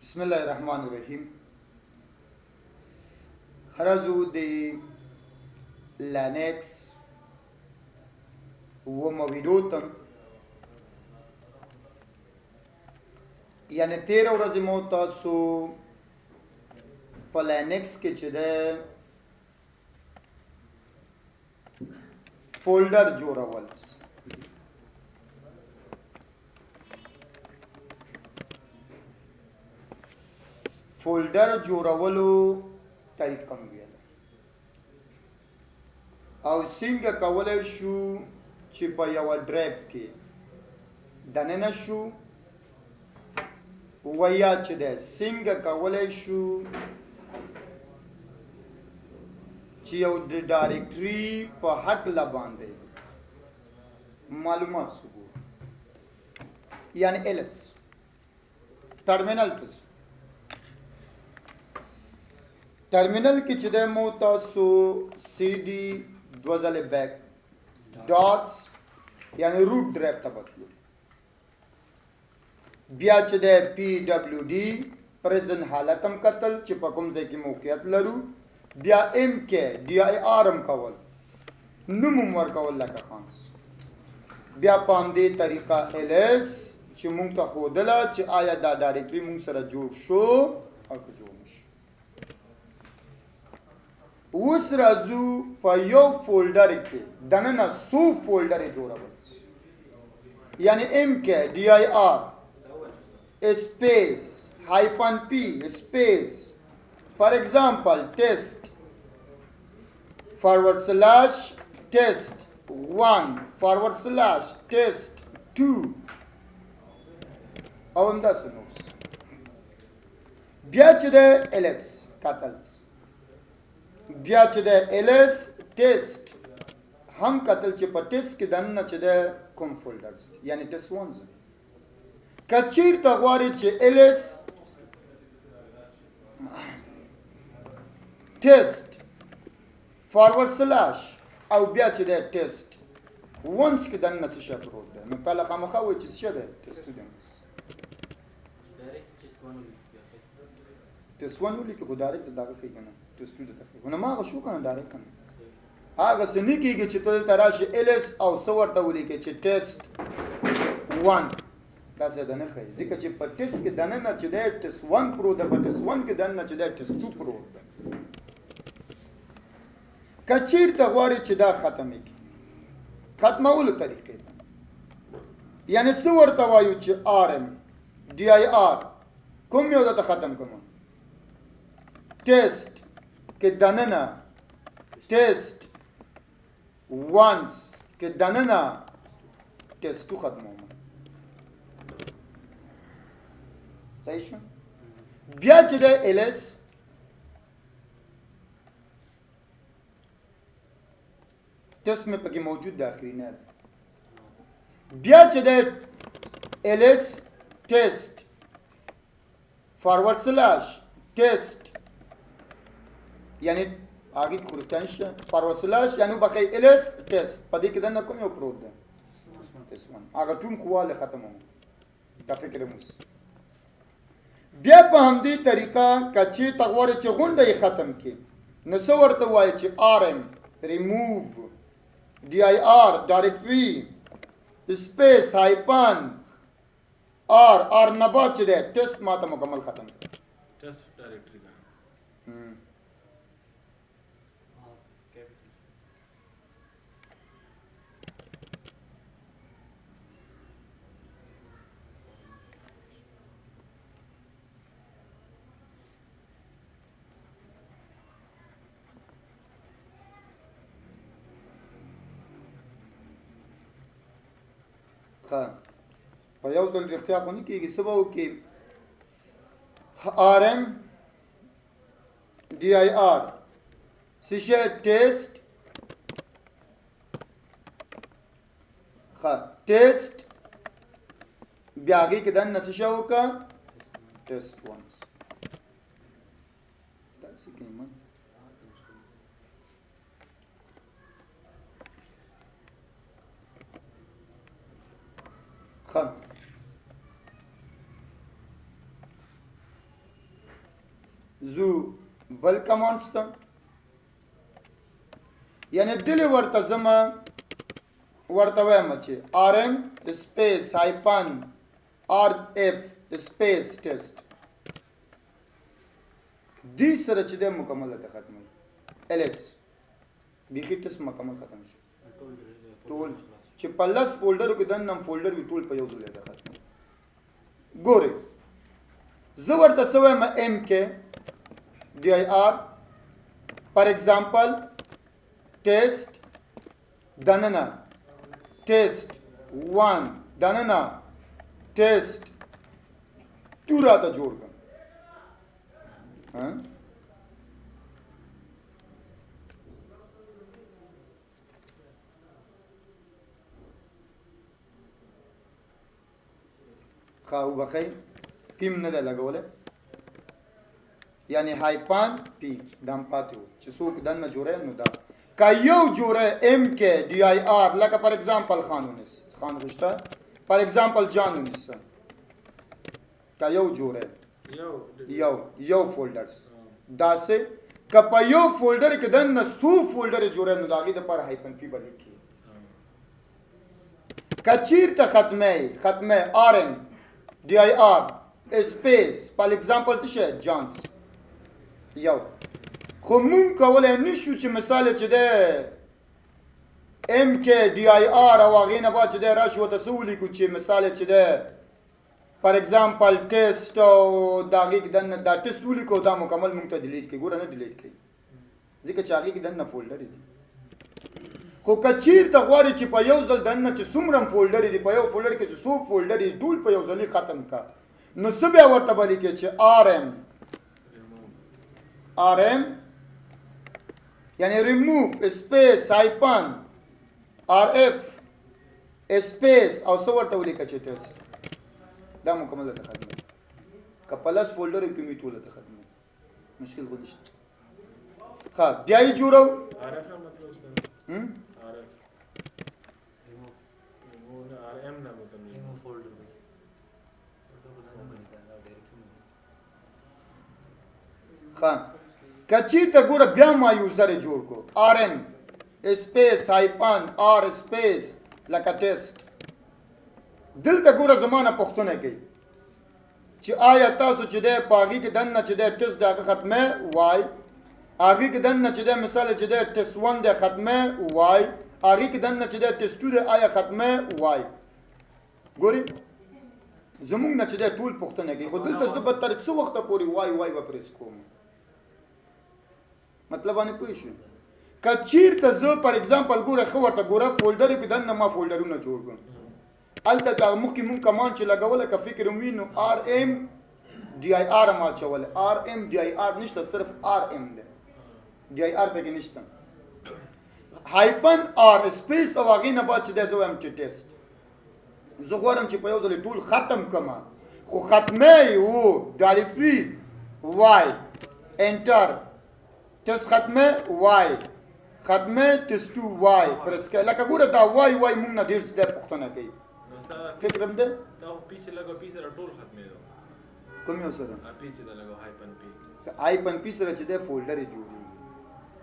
بسم الله الرحمن الرحیم. خرزو د لینکس اوومه ویډیو ته، یعنی تېره ورځ مو تاسو په لینکس کې چې ده فولډر جوړول، فولډر جوړولو طریقه مو ویله او څنګه کولی شو چې په یوه ډرایو کې دننه شو و یا چې ده څنګه کولی شو چې یو د ډایرکټري په هکله باندې معلومات وګورو، یعنی ls ټرمینل ته ځو. ټرمینل کې چې دی مو تاسو سی ډي دوه ځلې بیک ډاټس یعنی روټ ډرایو ته بتلو، بیا چې دی پی ډبلیو ډي پریزنټ حالت هم کتل چې په کوم ځای کې موقعیت لرو، بیا ایم کې ډي آی آر هم کول، نوم هم ورکول لکه خانس، بیا په همدې طریقه ال اس چې مونږ ته ښودله چې آیا دا ډایرکټري مونږ سره جوړ شو او که جوړ نه شو. اوس راځو په یو فولډر کې دننه څو فولډرې جوړول، یعنی ایم کې ډي آی آر سپیس هایپن پی سپیس فار ایگزامپل ټیسټ فارورډ سلاش ټیسټ 1 فارورډ سلاش ټیسټ 2 او همداسې نور. بیا چې دی ال اس کتل، بیا چې دی ال اس ټیسټ هم کتل چې په ټیسټ کې دننه چې دی کوم فولډرز دي، یعنی ټیسټ 1 دي. که چیرته غواړي چې ال اس ټیسټ فارورډ سلاش او بیا چې دی ټیسټ 1 کې دننه څه شی پروت دی، نو تاله خامخا وایي چې څه شی دی ټیسټ 2 دی. ټیسټ 1 ولیکي خو ډایرکټ دغه ښیي که نه ټیسټ 2 درته ښیي، خو نه ما هغه شو که نه ډایرکټ که نه هغه څه نه کېږي چې ته دلته راشې ال اس او څه ورته ولیکې چې ټیسټ 1، داسې ده نه ښیي، ځکه چې په ټیسټ کې دننه چې دی ټیسټ 1 پروت دی، په ټیسټ 1 کې دننه چې دی ټیسټ 2 پروت دی. که چیرته غواړې چې دا ختمې کړي، ختمولو طریقې ته یعنی څه ورته وایو چې آر ایم ډي آی آر کوم یو درته ختم کړم، ټیسټ کې دننه ټیسټ 1 کې دننه ټیسټ 2 ختموم. صحیح شو؟ بیا چې دی ال اس ټیسټ مې پکې موجود دی اخري نه دی، بیا چې دی ال اس ټیسټ فارورډ سلاش ټیسټ یعنی هغې کې خو رښتیا نشته فارورډ سلاش یعنی وبخښئ ال اس ټیسټ په دې کې دننه کوم یو پروت دی ټیسټ 1، هغه ټوم خو والی ختموم دا فکر مو وسي. بیا په همدې طریقه که چېرته غواړې چې غونډه یې ختم کړي نو څه ورته وایي چې آر ایم ریموو ډي آی آر ډایرکټري سپیس هایپن آر آر نه بعد چې دی ټیسټ ماته مکمل ختم کړ. ټیسټ ډایرکټري ده. ښه په یو ځل رښتیا خو نه کېږي، څه به وکړي آر ایم ډي آی آر څه شی ټیسټ، ښه ټیسټ بیا هغې کې دننه څه شی وکړه ټیسټ 1 داسې کوي. ښه زو بل کمانډز ته، یعنی دلی ورته زما ورته وایم چې آر ایم سپیس هایپن آر اف سپیس ټیسټ، دې سره چې دی مکمله ته ختموي. ال اس بیخي ټیسټ مکمل ختم شو. ټول چې په لس فولډرو کې دننه هم فولډر وي ټول په یو ځل ته ختموي. ګورئ زه ورته څه وایم، ایم کې ډي آی آر فار اگزامپل ټیسټ دننه ټیسټ 1 دننه ټیسټ 2 راته جوړ کړم. ښه وبخښئ، پیم نه دی لګولی، یعنی هایپان پی دام پاتې و چې څوک دننه جوړی نو دا که یو جوړی ایم کې ډي آی آر، لکه فار اگزامپل خان ونیسه، خان خو شته، فار اگزامپل جان ونیسه، که یو جوړی یو یو فولډرز داسې که په یو فولډر کې دننه څو فولډر جوړی نو د هغې دپاره هایپن پی به لیکي. که چیرته ختمه ختمه آر ایم ډي آی آر سپیس فار اگزامپل څه شی جانس یو، خو مونږ کولی نشو چې مثال چې دی ایم کې ډي آی آر او هغې نه بعد چې دی راشي ورته څه ولیکو چې مثال چې دی فار اگزامپل ټیسټ او د هغې کې دننه دا ټیسټ ولیکو دا مکمل مونږ ته ډیلیټ کړي. ګوره نه ډیلیټ کوي ځکه چې هغې کې دننه فولډرې دي. خو که چیرته غواړي چې په یو ځل دننه چې څومره هم فولډرې دي، په یو فولډر کې چې څو فولډرې دي ټول په یو ځلي ختم کړه، نو څه بیا ورته به لیکې چې آر ایم آر ایم یعنی ریموو سپیس هایپن آر اف سپیس او څه ورته ولیکه چې ټیسټ. دا مکمله ته ختمه که په لس فولډرو کې مې ټوله ته ختمه، مشکل خو نشته. ښه بیا یې جوړو ښه که چیرته ګوره بیا ما یوزر جوړ کو آر ایم سپیس هایپن آر سپیس لکه ټیسټ، دلته ګوره زما نه پوښتنه کوي چې آیا تاسو چې دی په هغې کې دننه چې دی ټیسټ د هغه ختمه وای، هغې کې دننه چې دی مثال چې دی ټیسټ 1 دی ختمه وای، هغې کې دننه چې دی ټیسټ 2 دی آیا ختمه وای. ګورې زمونږ نه چې دی ټول پوښتنه کوي، خو دلته زه به تر څه وخته پورې وای وای به پرېس کوم، مطلب باندې پوه شو. که چیرته زه فار اگزامپل ګوره ښه ورته ګوره فولډر کې دننه ما فولډرونه جوړ کړم، هلته چې هغه مخکې مونږ کمان چې لګوله که فکر هم وي نو آر ایم ډي آی آر هم اچولی، آر ایم ډي آی آر نشته، صرف آر ایم دی، ډي آی آر پکې نشته. هایپن آر سپیس او هغې نه بعد چې دی زه وایم چې ټیسټ، زه غواړم چې په یو ځل ټول ختم کړم، خو ختمه یې و ډایرکټري وای انټر ټیسټ ختمه وای ختمه ټیسټ 2 وای پرس کړه. لکه ګوره دا وای وای مونږ نه ډېر څه دی پوښتنه کوي، فکر هم دی دا خو پی چې لګو پی سره ټول ختمېدو. کوم یو سره؟ پی چې دا لګو هایپن پی، هایپن پی سره چې دی فولډر یې جوړېږي،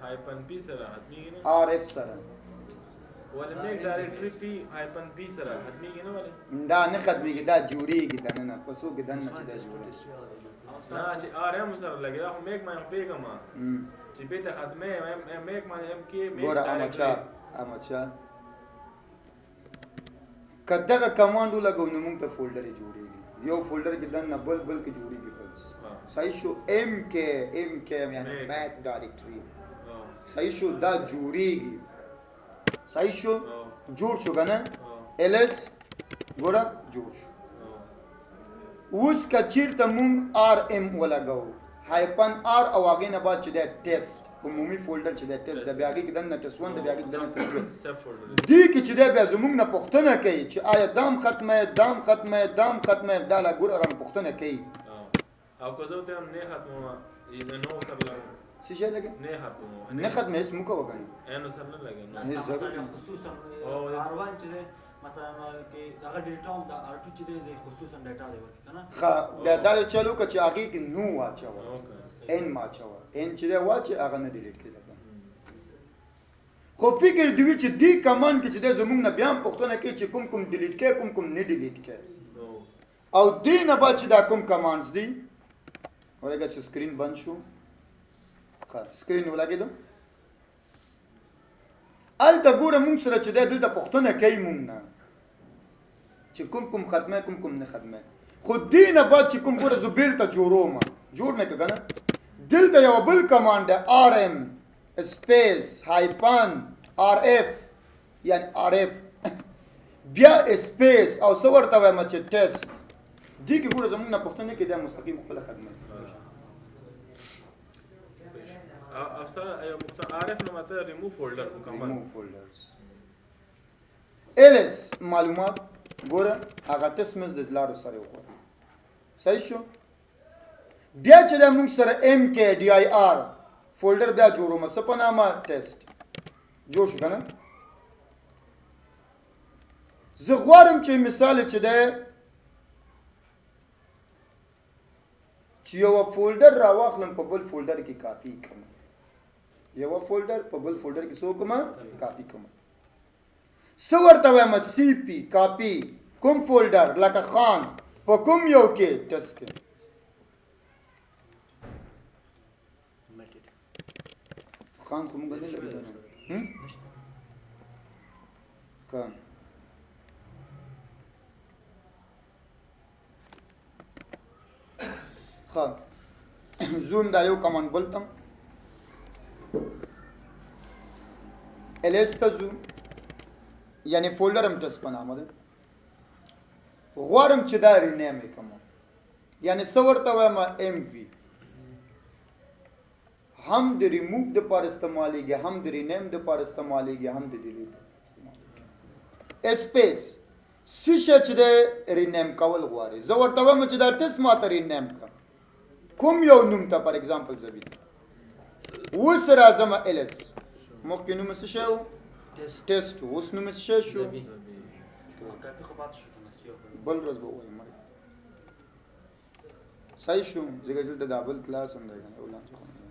هایپن پی سره ختمېږي نه، آر اف سره ولې میک ډایرکټري پی هایپن پی سره ختمېږي نه، ولې دا نه ختمېږي، دا جوړېږي دننه په څو کې دننه چې دا جوړېږي نه چې آر ایم سره لګي، دا خو میک ما پی کما چې پی ته ختمه میک ما ایم کې ګوره امچا امچا که دغه کمانډ ولګو نو مونږ ته فولډر جوړېږي، یو فولډر کې دننه بل بل کې جوړېږي بل. صحیح شو، ایم کې ایم کې یعنی میک ډایرکټري، صحیح شو، دا جوړېږي. صحیح شو، جوړ شو که نه؟ ال اس ګوره جوړ شو. اوس که چیرته مونږ آر ایم ولګو هایپن آر او هغې نه بعد چې دی ټیسټ عمومي فولډر چې دی ټیسټ دی، بیا هغې کې دننه ټیسټ 1 دی، بیا هغې کې دننه ټیسټ 2 دې کې چې دی بیا زمونږ نه پوښتنه کوي چې آیا دام ختمه دام ختمه دام ختمه، دا لا ګوره رانه پوښتنه کوي. او که زه ورته وایم نه ختموم نو سره لګوم، څه شی لګوې؟ نه ختموم، نه ختمه هېڅ مه کوه که نه، نو سره نه لګوي. خصوصا آر 1 چې دی مثلا کې هغه ډیټا هم د آر 2 چې دی خصوصا ډیټا دی ورکړي که نه. ښه بیا دا چل وکړه چې هغې کې نو واچوه. ان ما چوه ان چې دی واچې هغه نه ډیلیټ کېده. خو فکر دی وي چې دې کمان کې چې دی زمونږ نه بیا هم پوښتنه کوي چې کوم کوم ډیلیټ کوي کوم کوم نه ډیلیټ کوي، او دې نه بعد چې دا کوم کمانډز دي ولګه چې سکرین بند شو، ښه سکرین ولګېدو، هلته ګوره مونږ سره چې دی دلته پوښتنه کوي مونږ نه چې کوم کوم ختمه کوم کوم نه ختمه. خو دې نه بعد چې کوم ګوره زه بېرته جوړوم، جوړ مې که که نه، دلته یوه بل کمانډ دی آر ایم سپیس هایپن آر اف، یعنی آر اف بیا سپیس او څه ورته وایم چې ټیسټ. دې کې ګوره زموږ نه پوښتنه کوي دا مستقیم خپله ختمه. ایلس معلومات ګوره هغه ټیسټ مې د لارو سره وخوړه، صحیح شو. بیا چې دا موږ سره ایم کې ډي آی آر فولډر بیا جوړوم څه په نامه ټیسټ جوړ شو که نه. زه غواړم چې مثال چې دی چې یوه فولډر راواخلم په بل فولډر کې کاپي کړم، یوه فولډر په بل فولډر کې څه وکړم کاپي کړم. څه ورته وایم سی پي کاپي کوم فولډر لکه خان په کوم یو کې ټیسټ کې خان خو موږ نه لرو کنه. خان خان زوم دا یو کمانډ بل تم ال اس ته ځو، یعنی فولډر هم ټیسټ په نامه دی. غواړم چې دا رینیم یې کړم، یعنی څه ورته وایم ایم وي هم د ریموو د پاره استعمالېږي، هم د رینیم د پاره استعمالېږي، هم د ډیلیټ د پاره استعمالېږي. اسپیس څه شی چې دی رینیم کول غواړي، زه ورته وایم چې دا ټیسټ ماته رینیم کړه کوم یو نوم ته، فار اګزامپل زه وي اوس راځم ال اس، مخکې نوم څه شی و ټیسټ، اوس نوم څه شی شو بل ورځ به ووایم صحیح شو، ځکه دلته دا بل کلاس هم دی که نه، یو لانجه خو نه.